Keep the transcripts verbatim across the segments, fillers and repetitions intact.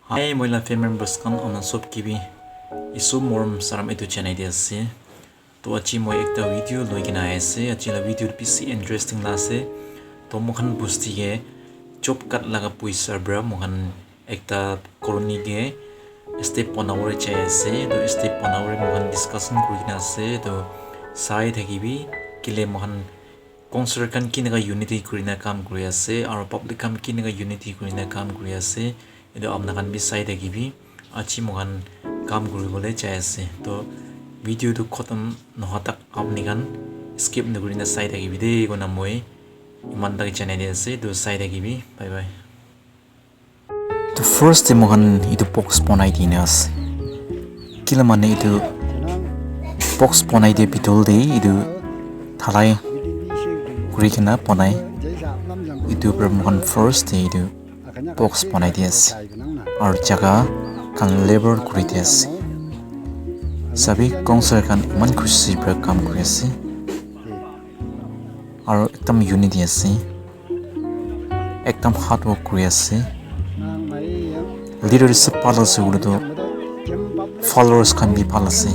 Hi, moi la family members khan, apni khan sob ke bi Isu morom salam etu janai di ase. To aji moi ekta video loi kena ahi ase. Aji la video bishi interesting la ase. To moi khan bosti ke job card laga poisa para moi khan ekta colony ke step banabole jai ase. To step banabole moi khan discussion kuri kena ase. To sai thakibi kile moi khan council khan kineka unity kurina kam kuri ase, aro public khan kineka unity kurina kam kuri ase, etu apna khan bi sai thakibi. Aji moi khan kam kuribole jai ase. To video tu khotom noha tak apni khan skip nakurina sai thakibi de, koina moi iman tak janai di ase. To sai thakibi. Bye bye. To first te moi khan etu box banai dina ase. Kila mane etu box banai dia bithor te etu thalai kuri kena banai. Etu para moi khan first te etu box banai di ase. Aru jaga khan level kuri di ase. Sabi council khan eman khushi para kam kuri ase. Aru ekdam unity ase. Ekdam hard work kuri ase. Leadership bhal ase koile toh followers khan bi bhal ase.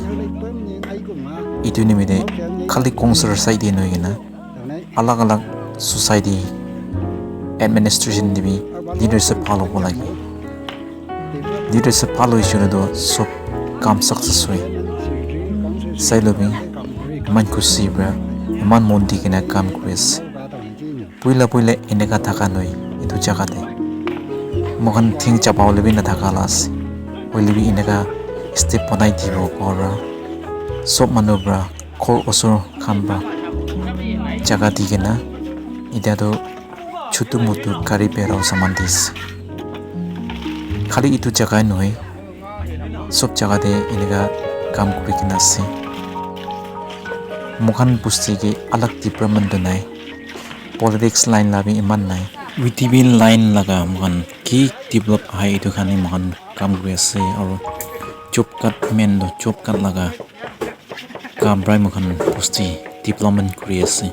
Etu nimite khali council side te nohoi kena alag alag society administration te bi leadership bhal hobo lage. Leadership bhal hoise koile toh sob kam success hoi. Sai lobi eman khushi para eman mon di kena kam kuri ase. Puila puila eneka thaka nahoi etu jaga te. Moi khan thing chapabole bi nathaka la ase. Hoile bi eneka step banai dibo ghor para. Sob manu para ghor osor khan para jaga di kena etia toh chutu mutu gari bera saman di ase. Khali etu jaga he nohoi, sob jaga te eneka kam kuri kena ase. Moi khan bosti ke alag department tu nai. Politics line la bi eman nai. V T V line laga moi khan ki develop ahai etu khan he moi khan kam kuri ase aro job card main tu job card laga kam para moi khan bosti development kuri ase.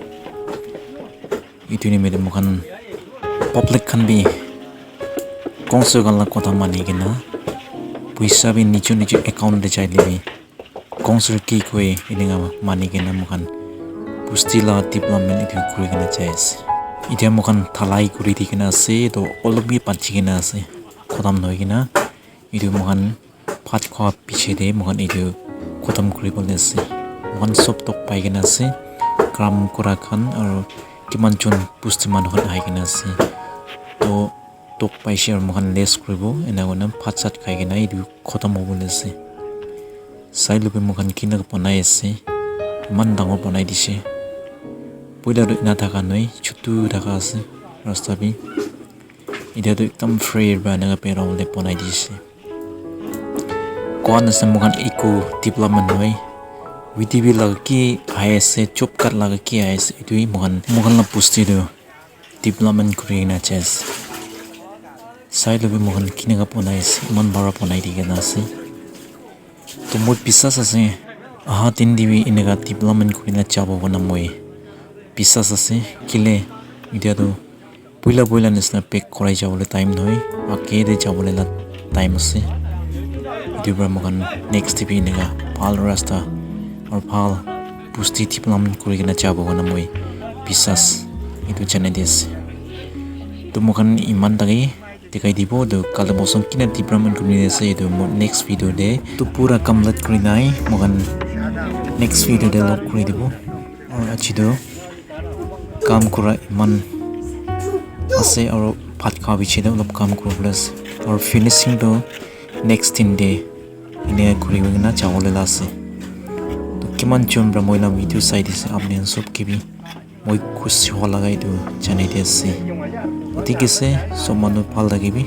Etu nimite moi khan public khan bi council khan la kotha mani kena poisa bi nijo nijo account te jai le bi council ki koi eninka mani kena moi khan bosti la development etu kuri kena jai ase. Etia moi khan dhalai kuri di kena ase toh olop bi bachi kena ase khotom nohoi kena. Etu moi khan bhat khwa piche te moi khan etu khotom kuri bole ase. Moi khan sob tok pai kena ase. Kam kura khan aro kiman jon bosti manu khan ahi kena ase. Toh tok paise aro moi khan less kuri bo ena koina bhat sat khai kena etu khotom hobo le ase. Sai lobi moi khan kineka banai ase. Eman dangor banai dise. Puila toh ena thaka nahoi, chutu thaka ase rasta bi. Etia toh ekdam free para eneka bera bole banai dise. Koa nishina moi khan eku development nahoi. V T V laga ki ahi ase, job card laga ki ahi ase, etu he moi khan, moi khan la bosti toh development kuri kena jai ase. Sai lobi moi khan kineka banai ase, eman bhal para banai di kena ase. To moi bisas ase, aha din te bi eneka development kuri na jabo koina moi bisas ase. Kile etia toh puila puila nishina pack korai jabo le time nohoi, age te jabo le la time ase. Etu para moi khan next te bi eneka bhal rasta aru bhal bosti development kuri kena jabo koina moi bisas etu janai di ase. To moi khan eman take dikhai dibo, etu kala mosam kina development kuri ase, etu moi next video te. To pura complete kuri nai, moi khan next video te log kuri dibo. Aru aji toh kam kura eman ase, aru bhat kha piche te olop kam kuri bole ase, aru finishing toh next din te ene kuri kena jabo le la ase. To kiman jon para moi la video sai dise, apni khan sob ke bi moi khushi howa laga etu janai di ase. Thik ase, sob manu bhal thakibi.